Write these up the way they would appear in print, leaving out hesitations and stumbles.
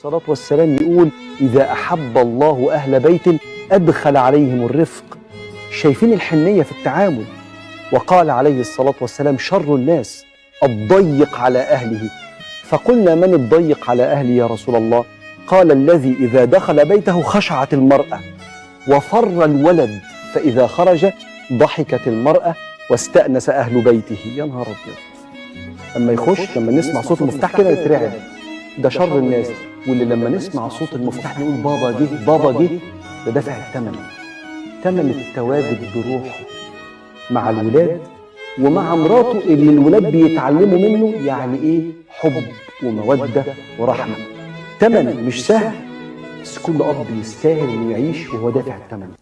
الصلاة والسلام يقول: إذا أحب الله أهل بيت أدخل عليهم الرفق. شايفين الحنية في التعامل. وقال عليه الصلاة والسلام: شر الناس الضيق على أهله. فقلنا: من الضيق على أهله يا رسول الله؟ قال: الذي إذا دخل بيته خشعت المرأة وفر الولد، فإذا خرج ضحكت المرأة واستأنس أهل بيته. يا نهار أبيض، لما يخش، لما نسمع صوت المفتاح كده نترعب، ده شر الناس. واللي لما نسمع صوت المفتاح نقول بابا جه بابا جه، ده دافع الثمن، ثمن التواجد بروحه مع الولاد ومع مراته اللي الولاد بيتعلموا منه يعني ايه حب ومودة ورحمة. ثمن مش سهل، بس كل اب يستاهل انه يعيش وهو دافع الثمن.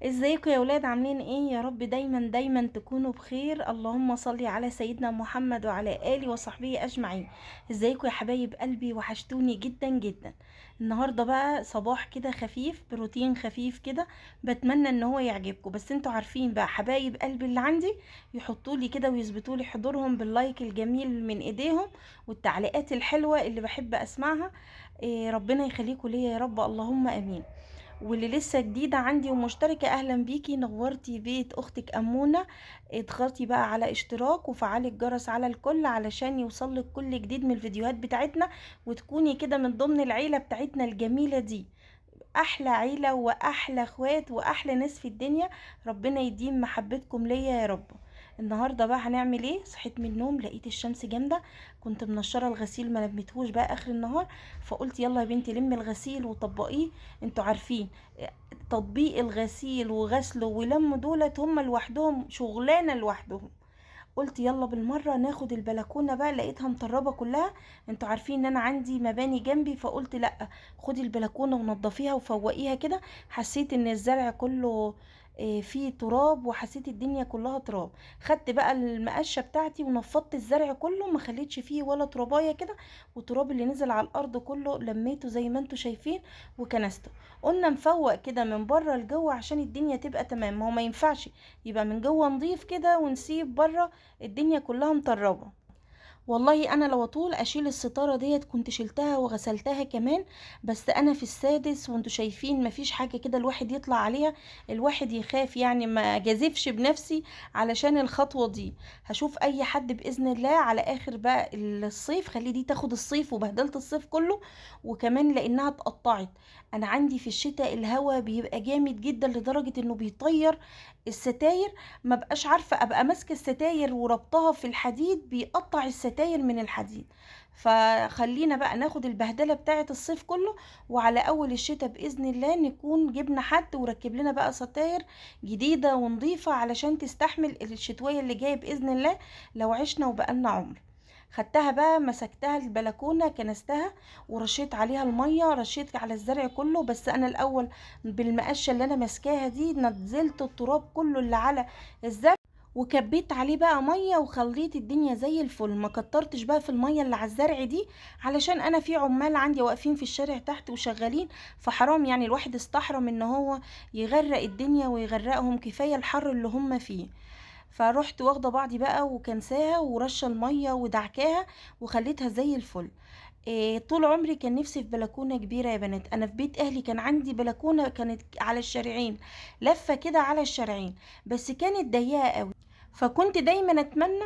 ازيكم يا ولاد؟ عاملين ايه؟ يا رب دايما دايما تكونوا بخير. اللهم صل على سيدنا محمد وعلى اله وصحبه اجمعين. ازيكم يا حبايب قلبي؟ وحشتوني جدا جدا. النهارده بقى صباح كده خفيف، بروتين خفيف كده، بتمنى ان هو يعجبكم. بس انتوا عارفين بقى حبايب قلبي اللي عندي يحطوا لي كده ويثبتوا لي حضورهم بال like الجميل من ايديهم والتعليقات الحلوة اللي بحب اسمعها. إيه ربنا يخليكم ليا يا رب، اللهم امين. واللي لسه جديدة عندي ومشتركة، اهلا بيكي، نورتي بيت اختك امونة. اضغطي بقى على اشتراك وفعلي الجرس على الكل علشان يوصلك كل جديد من الفيديوهات بتاعتنا، وتكوني كده من ضمن العيلة بتاعتنا الجميلة دي. احلى عيلة واحلى اخوات واحلى ناس في الدنيا، ربنا يديم محبتكم ليا يا رب. النهارده بقى هنعمل ايه؟ صحيت من النوم لقيت الشمس جامدة، كنت منشرة الغسيل ما لميتهوش بقى اخر النهار، فقلت يلا يا بنتي لمي الغسيل وطبقيه. انتوا عارفين تطبيق الغسيل وغسله ولم دولت هم لوحدهم شغلانة لوحدهم. قلت يلا بالمرة ناخد البلكونه بقى، لقيتها مطربه كلها. انتوا عارفين ان انا عندي مباني جنبي، فقلت لا خدي البلكونه ونضفيها وفوقيها كده. حسيت ان الزرع كله فيه تراب، وحسيت الدنيا كلها تراب. خدت بقى المقشه بتاعتي ونفضت الزرع كله، ما خليتش فيه ولا ترابايه كده، والتراب اللي نزل على الارض كله لميته زي ما انتوا شايفين وكنسته. قلنا نفوق كده من بره لجوه عشان الدنيا تبقى تمام، ما هو ما ينفعش يبقى من جوه نضيف كده ونسيب بره الدنيا كلها مطربه. والله انا لو اطول اشيل الستارة ديت كنت شلتها وغسلتها كمان، بس انا في السادس وانتوا شايفين مفيش حاجة كده الواحد يطلع عليها، الواحد يخاف يعني، ما جازفش بنفسي علشان الخطوة دي. هشوف اي حد باذن الله على اخر بقى الصيف، خلي دي تاخد الصيف وبهدلت الصيف كله، وكمان لانها اتقطعت. انا عندي في الشتاء الهوا بيبقى جامد جدا لدرجة انه بيطير الستاير، ما بقاش عارفه ابقى ماسكه الستاير وربطها في الحديد، بيقطع الستاير من الحديد. فخلينا بقى ناخد البهدله بتاعه الصيف كله، وعلى اول الشتاء باذن الله نكون جبنا حد وركب لنا بقى ستاير جديدة ونظيفه علشان تستحمل الشتوية اللي جاية باذن الله لو عشنا وبقالنا عمر. خدتها بقى مسكتها البلكونه كنستها ورشيت عليها المية، رشيت على الزرع كله، بس انا الاول بالمقشه اللي انا ماسكاها دي نزلت التراب كله اللي على الزرع وكبيت عليه بقى مية وخليت الدنيا زي الفل. ما كترتش بقى في المية اللي على الزرع دي علشان انا في عمال عندي واقفين في الشارع تحت وشغالين، فحرام يعني الواحد استحرم ان هو يغرق الدنيا ويغرقهم، كفاية الحر اللي هم فيه. فروحت واخده بعضي بقى وكنساها ورشه المية ودعكاها وخليتها زي الفل. إيه طول عمري كان نفسي في بلكونة كبيرة يا بنات. انا في بيت اهلي كان عندي بلكونة كانت على الشارعين، لفه كده على الشارعين، بس كانت ضيقه قوي، فكنت دايما اتمنى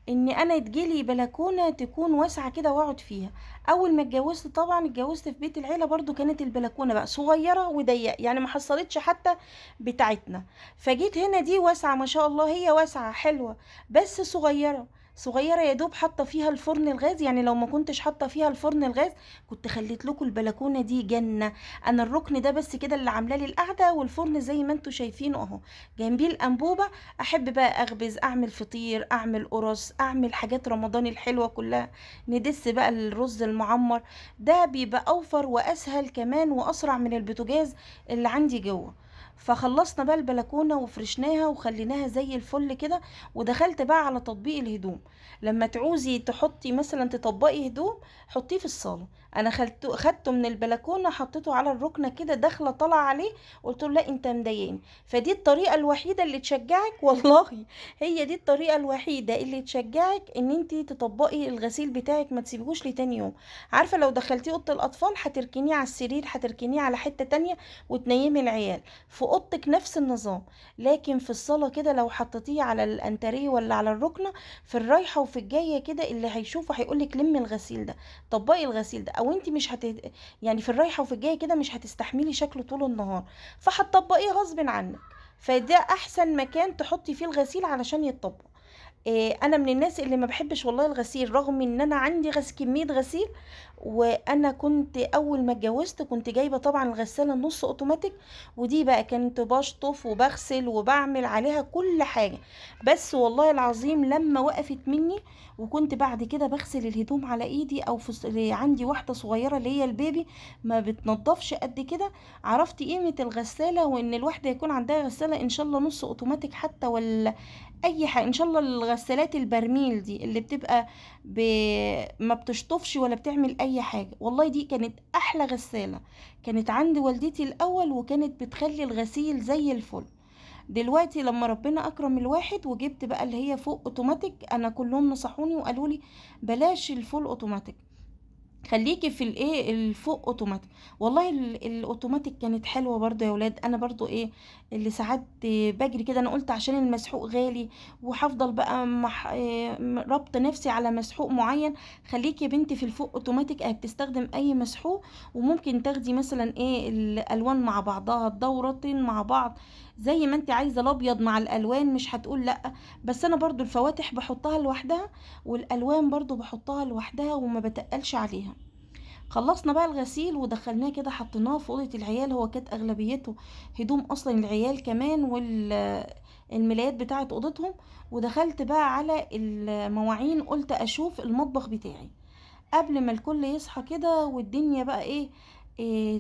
ان انا تجيلي بلكونة تكون واسعة كده واقعد فيها. اول ما اتجوزت طبعا اتجوزت في بيت العيلة برضو كانت البلكونه بقى صغيرة وضيقه، يعني ما حصلتش حتى بتاعتنا. فجيت هنا دي واسعة ما شاء الله، هي واسعة حلوة بس صغيرة صغيرة، يا دوب حاطه فيها الفرن الغاز. يعني لو ما كنتش حاطه فيها الفرن الغاز كنت خليت لكم البلكونه دي جنة. انا الركن ده بس كده اللي عامله لي القعدة، والفرن زي ما انتم شايفينه اهو جنبيه الانبوبة. احب بقى اخبز، اعمل فطير، اعمل قرص، اعمل حاجات رمضان الحلوة كلها، ندس بقى الرز المعمر ده بيبقى اوفر واسهل كمان واسرع من البوتاجاز اللي عندي جوه. فخلصنا بقى البلكونه وفرشناها وخليناها زي الفل كده. ودخلت بقى على تطبيق الهدوم. لما تعوزي تحطي مثلا تطبقي هدوم حطيه في الصاله. انا خدته من البلكونه حطيته على الركنه كده، داخله طالعه عليه، قلت له لا انت مضايقني. فدي الطريقة الوحيدة اللي تشجعك، والله هي دي الطريقة الوحيدة اللي تشجعك ان انت تطبقي الغسيل بتاعك، ما تسيبيهوش لتاني يوم. عارفه لو دخلتيه اوضة الاطفال هتركنيه على السرير، هتركنيه على حتة تانية وتنيمي العيال في اوضتك نفس النظام. لكن في الصاله كده لو حطيتيه على الانتريه ولا على الركنه، في الرايحه وفي الجاية كده اللي هيشوفه هيقولك لمي الغسيل ده، طبقي الغسيل ده، او انت مش يعني في الرايحه وفي الجاية كده مش هتستحملي شكله طول النهار، فهتطبقيه غصب عنك. فده احسن مكان تحطي فيه الغسيل علشان يتطبق. انا من الناس اللي ما بحبش والله الغسيل، رغم ان انا عندي كمية غسيل. وانا كنت اول ما اتجوزت كنت جايبه طبعا الغسالة النص اوتوماتيك، ودي بقى كنت بشطف وبغسل وبعمل عليها كل حاجة. بس والله العظيم لما وقفت مني، وكنت بعد كده بغسل الهدوم على ايدي، او في عندي واحدة صغيرة اللي هي البيبي ما بتنضفش قد كده، عرفت قيمة الغسالة، وان الواحدة يكون عندها غسالة ان شاء الله نص اوتوماتيك حتى ولا اي حاجة. ان شاء الله الغسالات البرميل دي اللي بتبقى ما بتشطفش ولا بتعمل اي حاجة، والله دي كانت احلى غسالة، كانت عند والدتي الاول، وكانت بتخلي الغسيل زي الفل. دلوقتي لما ربنا اكرم الواحد وجبت بقى اللي هي فوق اوتوماتيك، انا كلهم نصحوني وقالوا لي بلاش ال full automatic، خليكي في الايه الفوق اوتوماتيك. والله الاوتوماتيك كانت حلوة برضو يا ولاد. انا برضو ايه اللي ساعات بجري كده، انا قلت عشان المسحوق غالي وهفضل بقى ربط نفسي على مسحوق معين. خليكي يا بنتي في الفوق اوتوماتيك، اهي بتستخدم اي مسحوق، وممكن تاخدي مثلا ايه الالوان مع بعضها، الدورتين مع بعض زي ما انت عايزه، الابيض مع الالوان مش هتقول لا. بس انا برضو الفواتح بحطها لوحدها، والالوان برضو بحطها لوحدها وما بتقلش عليها. خلصنا بقى الغسيل ودخلناه كده، حطيناه في اوضة العيال. هو كانت اغلبيته هدوم اصلا العيال كمان والملايات بتاعه اوضتهم. ودخلت بقى على المواعين، قلت اشوف المطبخ بتاعي قبل ما الكل يصحى كده والدنيا بقى ايه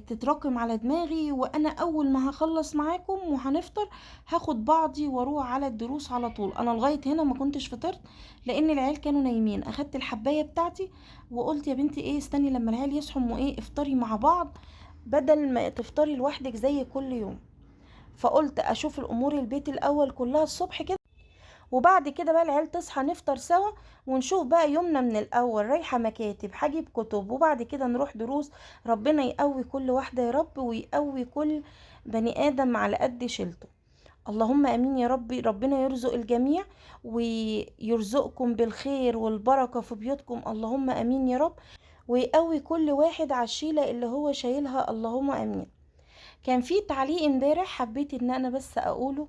تتراكم على دماغي. وانا اول ما هخلص معاكم وهنفطر هاخد بعضي واروح على الدروس على طول. انا لغاية هنا ما كنتش فطرت لان العيال كانوا نايمين. اخدت الحبايه بتاعتي وقلت يا بنتي ايه استني لما العيال يصحوا وايه افطري مع بعض بدل ما تفطري لوحدك زي كل يوم. فقلت اشوف الامور البيت الاول كلها الصبح كده، وبعد كده بقى العيال تصحى نفطر سوا ونشوف بقى يومنا من الاول. رايحة مكاتب، هجيب كتب، وبعد كده نروح دروس. ربنا يقوي كل واحدة يا رب، ويقوي كل بني ادم على قد شيلته. اللهم امين يا ربي. ربنا يرزق الجميع ويرزقكم بالخير والبركة في بيوتكم، اللهم امين يا رب، ويقوي كل واحد على الشيله اللي هو شايلها، اللهم امين. كان في تعليق امبارح حبيت ان انا بس اقوله،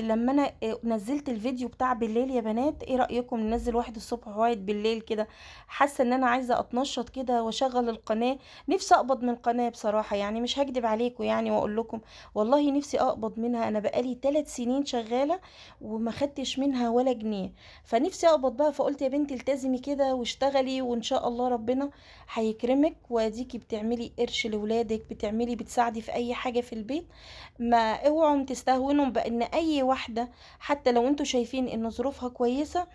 لما انا نزلت الفيديو بتاع بالليل يا بنات، ايه رأيكم ننزل واحد الصبح وواحد بالليل كده؟ حاسه ان انا عايزه اتنشط كده واشغل القناة، نفسي اقبض من القناة بصراحة، يعني مش هكدب عليكم يعني واقول لكم والله نفسي اقبض منها. انا بقالي 3 سنين شغالة وما خدتش منها ولا جنيه، فنفسي اقبض بقى. فقلت يا بنتي التزمي كده واشتغلي وان شاء الله ربنا هيكرمك، واديكي بتعملي قرش لولادك، بتعملي بتساعدي في اي حاجة في البيت. ما اوعوا تستهونوا بان اي واحدة حتى لو انتوا شايفين ان ظروفها كويسة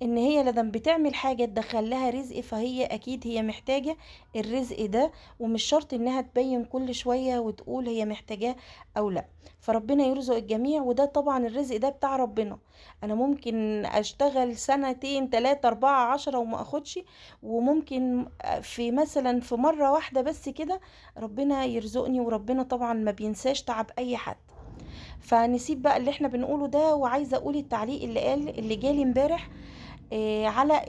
ان هي لازم بتعمل حاجة تدخل لها رزق، فهي اكيد هي محتاجه الرزق ده، ومش شرط انها تبين كل شوية وتقول هي محتاجاه او لا. فربنا يرزق الجميع، وده طبعا الرزق ده بتاع ربنا. انا ممكن اشتغل 2 3 4 10 وما اخدش، وممكن في مثلا في مرة واحدة بس كده ربنا يرزقني، وربنا طبعا ما بينساش تعب اي حد. فنسيب بقى اللي احنا بنقوله ده. وعايزه اقول التعليق اللي قال اللي جالي امبارح على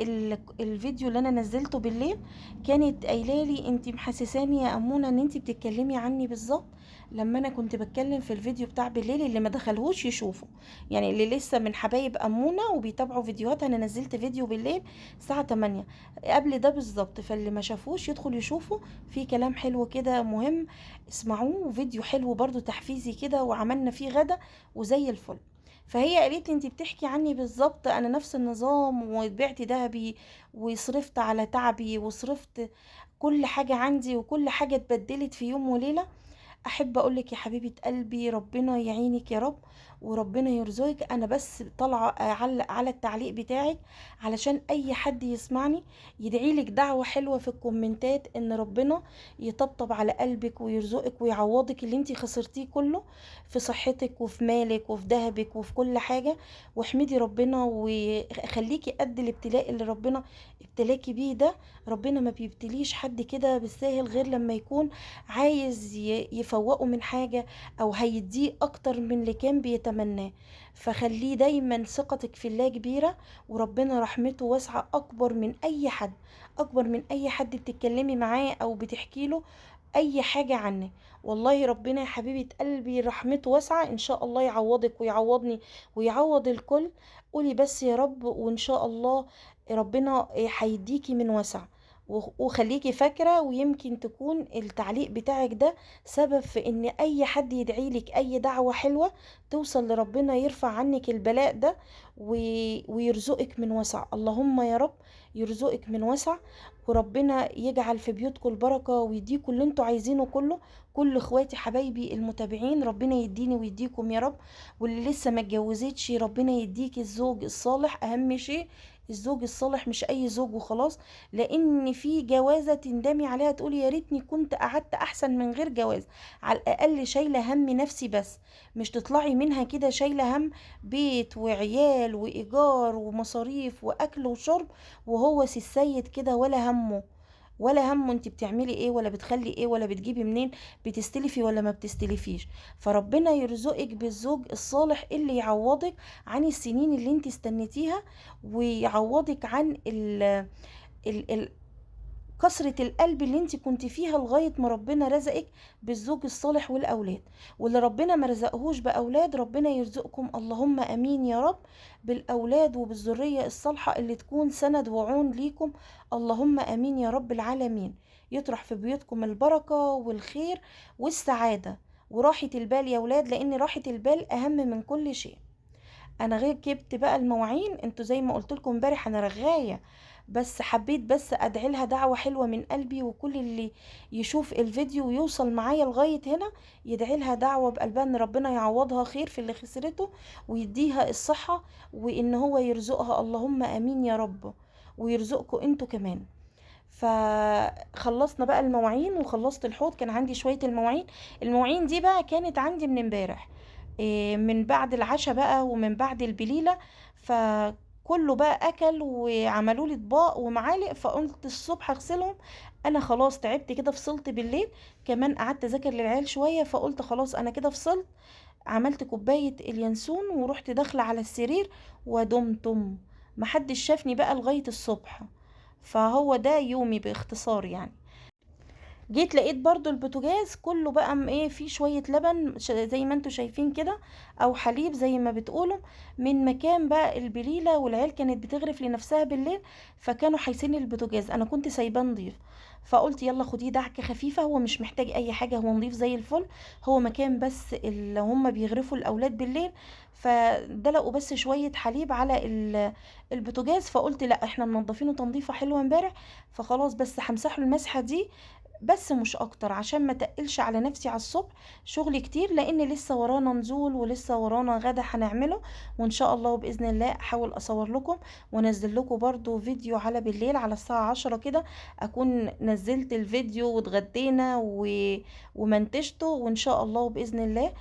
الفيديو اللي انا نزلته بالليل، كانت قايله لي انت محسساني يا امونه ان انت بتتكلمي عني بالظبط لما انا كنت بتكلم في الفيديو بتاع بالليل. اللي ما دخلهوش يشوفه، يعني اللي لسه من حبايب امونه وبيتابعوا فيديوهاتها، انا نزلت فيديو بالليل الساعة 8 قبل ده بالظبط، فاللي ما شافوش يدخل يشوفه، في كلام حلو كده مهم اسمعوه، وفيديو حلو برضو تحفيزي كده، وعملنا فيه غدا وزي الفل. فهي قالت لي انت بتحكي عني بالظبط، انا نفس النظام، وبعت ذهبي وصرفت على تعبي وصرفت كل حاجة عندي، وكل حاجة اتبدلت في يوم وليلة. احب اقولك يا حبيبه قلبي ربنا يعينك يا رب وربنا يرزقك. انا بس طالعه اعلق على التعليق بتاعك علشان اي حد يسمعني يدعي لك دعوه حلوة في الكومنتات ان ربنا يطبطب على قلبك ويرزقك ويعوضك اللي انتي خسرتيه كله في صحتك وفي مالك وفي ذهبك وفي كل حاجة. واحمدي ربنا وخليكي قد الابتلاء اللي ربنا ابتلاكي بيه ده. ربنا ما بيبتليش حد كده بالساهل غير لما يكون عايز يفوقه من حاجة او هيديه اكتر من اللي كان بيتمناه. فخليه دايما ثقتك في الله كبيرة، وربنا رحمته واسعة اكبر من اي حد، اكبر من اي حد بتتكلمي معاه او بتحكي له اي حاجة عنك. والله ربنا يا حبيبة قلبي رحمته واسعة، ان شاء الله يعوضك ويعوضني ويعوض الكل. قولي بس يا رب، وان شاء الله ربنا هيديكي من وسع. وخليكي فاكرة، ويمكن تكون التعليق بتاعك ده سبب في ان اي حد يدعيلك اي دعوة حلوة توصل لربنا يرفع عنك البلاء ده ويرزقك من وسع. اللهم يا رب يرزقك من وسع، وربنا يجعل في بيوتكم البركة ويديكم اللي انتوا عايزينه كله. كل اخواتي حبايبي المتابعين ربنا يديني ويديكم يا رب. واللي لسه ما اتجوزتش ربنا يديك الزوج الصالح، اهم شيء الزوج الصالح، مش اي زوج وخلاص، لان في جوازة تندمي عليها تقولي يا ريتني كنت قعدت احسن من غير جواز، على الاقل شايله هم نفسي بس، مش تطلعي منها كده شايله هم بيت وعيال وايجار ومصاريف واكل وشرب، وهو سي السيد كده ولا همه، ولا همه انت بتعملي ايه ولا بتخلي ايه ولا بتجيبي منين، بتستلفي ولا ما بتستلفيش. فربنا يرزقك بالزوج الصالح اللي يعوضك عن السنين اللي انت استنيتيها، ويعوضك عن ال ال ال كسرة القلب اللي انت كنت فيها لغاية ما ربنا رزقك بالزوج الصالح والأولاد. واللي ربنا ما رزقهوش بأولاد ربنا يرزقكم اللهم أمين يا رب بالأولاد وبالذرية الصالحة اللي تكون سند وعون ليكم، اللهم أمين يا رب العالمين. يطرح في بيوتكم البركة والخير والسعادة وراحة البال يا ولاد، لأن راحة البال أهم من كل شيء. أنا غير جبت بقى المواعين، انتوا زي ما قلت لكم امبارح أنا رغاية، بس حبيت بس ادعي لها دعوة حلوة من قلبي، وكل اللي يشوف الفيديو ويوصل معايا لغاية هنا يدعي لها دعوة بقلبها ان ربنا يعوضها خير في اللي خسرته ويديها الصحة وان هو يرزقها، اللهم امين يا رب، ويرزقكم انتوا كمان. فخلصنا بقى المواعين وخلصت الحوض، كان عندي شوية المواعين، المواعين دي بقى كانت عندي من امبارح من بعد العشاء بقى ومن بعد البليلة، فكله بقى اكل وعملوا لي اطباق ومعالق، فقلت الصبح اغسلهم. انا خلاص تعبت كده، فصلت بالليل كمان قعدت اذاكر للعيال شوية، فقلت خلاص انا كده فصلت. عملت كوباية اليانسون ورحت داخله على السرير ودمتم، محدش شافني بقى لغاية الصبح. فهو ده يومي باختصار يعني. جيت لقيت برضو البوتاجاز كله بقى ايه فيه شوية لبن زي ما انتوا شايفين كده، او حليب زي ما بتقولوا، من مكان بقى البليلة، والعيال كانت بتغرف لنفسها بالليل، فكانوا حايسين البوتاجاز، انا كنت سايباه نضيف، فقلت يلا خديه دعكة خفيفة، هو مش محتاج اي حاجة، هو نضيف زي الفل، هو مكان بس اللي هم بيغرفوا الاولاد بالليل، فدلقوا بس شوية حليب على البوتاجاز، فقلت لا احنا منضفينه تنظيفة حلوة امبارح، فخلاص بس همسحه المسحة دي بس مش اكتر، عشان ما تقلش على نفسي على الصبح شغل كتير، لان لسه ورانا نزول ولسه ورانا غدا هنعمله، وان شاء الله وباذن الله احاول اصور لكم وانزل لكم برضو فيديو على بالليل على الساعة 10 كده، اكون نزلت الفيديو واتغدينا ومنتجته، وان شاء الله وباذن الله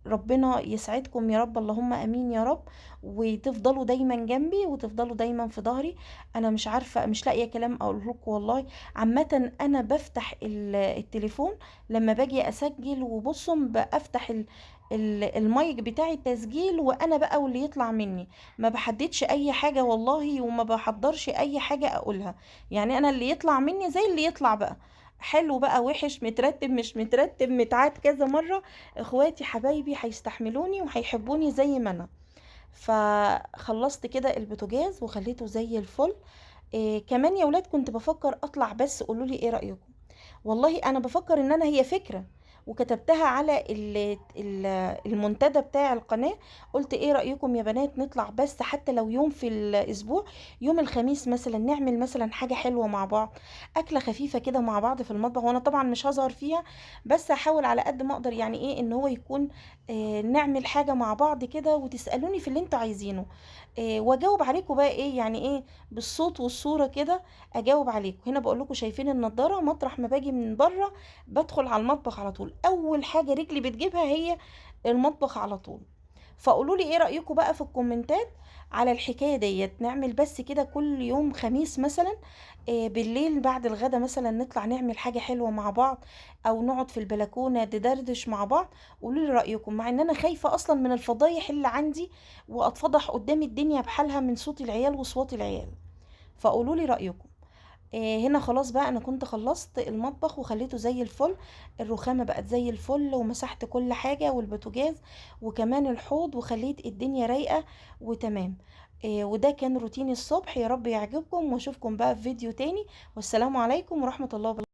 ربنا يسعدكم يا رب، اللهم امين يا رب، وتفضلوا دايما جنبي وتفضلوا دايما في ظهري. انا مش عارفه، مش لاقيه كلام اقوله لكم والله. عامة انا بفتح التليفون لما باجي اسجل، وبصوا بفتح المايك بتاعي التسجيل، وانا بقى واللي يطلع مني، ما بحددش اي حاجة والله، وما بحضرش اي حاجة اقولها، يعني انا اللي يطلع مني زي اللي يطلع بقى، حلو بقى وحش، مترتب مش مترتب، متعاد كذا مرة، اخواتي حبايبي هيستحملوني وهيحبوني زي ما انا. فخلصت كده البوتاجاز وخليته زي الفل. كمان يا ولاد كنت بفكر اطلع، بس قولوا لي ايه رأيكم. والله انا بفكر ان انا هي فكرة، وكتبتها على المنتدى بتاع القناة. قلت ايه رأيكم يا بنات نطلع بس حتى لو يوم في الاسبوع، يوم الخميس مثلا، نعمل مثلا حاجة حلوة مع بعض، اكلة خفيفة كده مع بعض في المطبخ. وانا طبعا مش هظهر فيها، بس هحاول على قد ما اقدر يعني ايه ان هو يكون نعمل حاجة مع بعض كده، وتسألوني في اللي انتوا عايزينه، واجاوب عليكم بقى ايه يعني ايه بالصوت والصورة كده اجاوب عليكم. هنا بقول لكم شايفين النضارة، مطرح ما باجي من بره بدخل على المطبخ على طول، اول حاجة رجلي بتجيبها هي المطبخ على طول. فقولوا لي ايه رأيكم بقى في الكومنتات على الحكاية ديت، نعمل بس كده كل يوم خميس مثلا، بالليل بعد الغدا مثلا نطلع نعمل حاجة حلوة مع بعض، او نقعد في البلكونة ندردش مع بعض. قولوا لي رأيكم، مع ان انا خايفة اصلا من الفضايح اللي عندي واتفضح قدام الدنيا بحالها من صوت العيال وصوات العيال. فقولوا لي رأيكم. هنا خلاص بقى انا كنت خلصت المطبخ وخليته زي الفل، الرخامة بقت زي الفل، ومسحت كل حاجة والبوتاجاز وكمان الحوض، وخليت الدنيا رايقة وتمام. وده كان روتيني الصبح. يا رب يعجبكم، واشوفكم بقى في فيديو تاني، والسلام عليكم ورحمة الله وبركاته.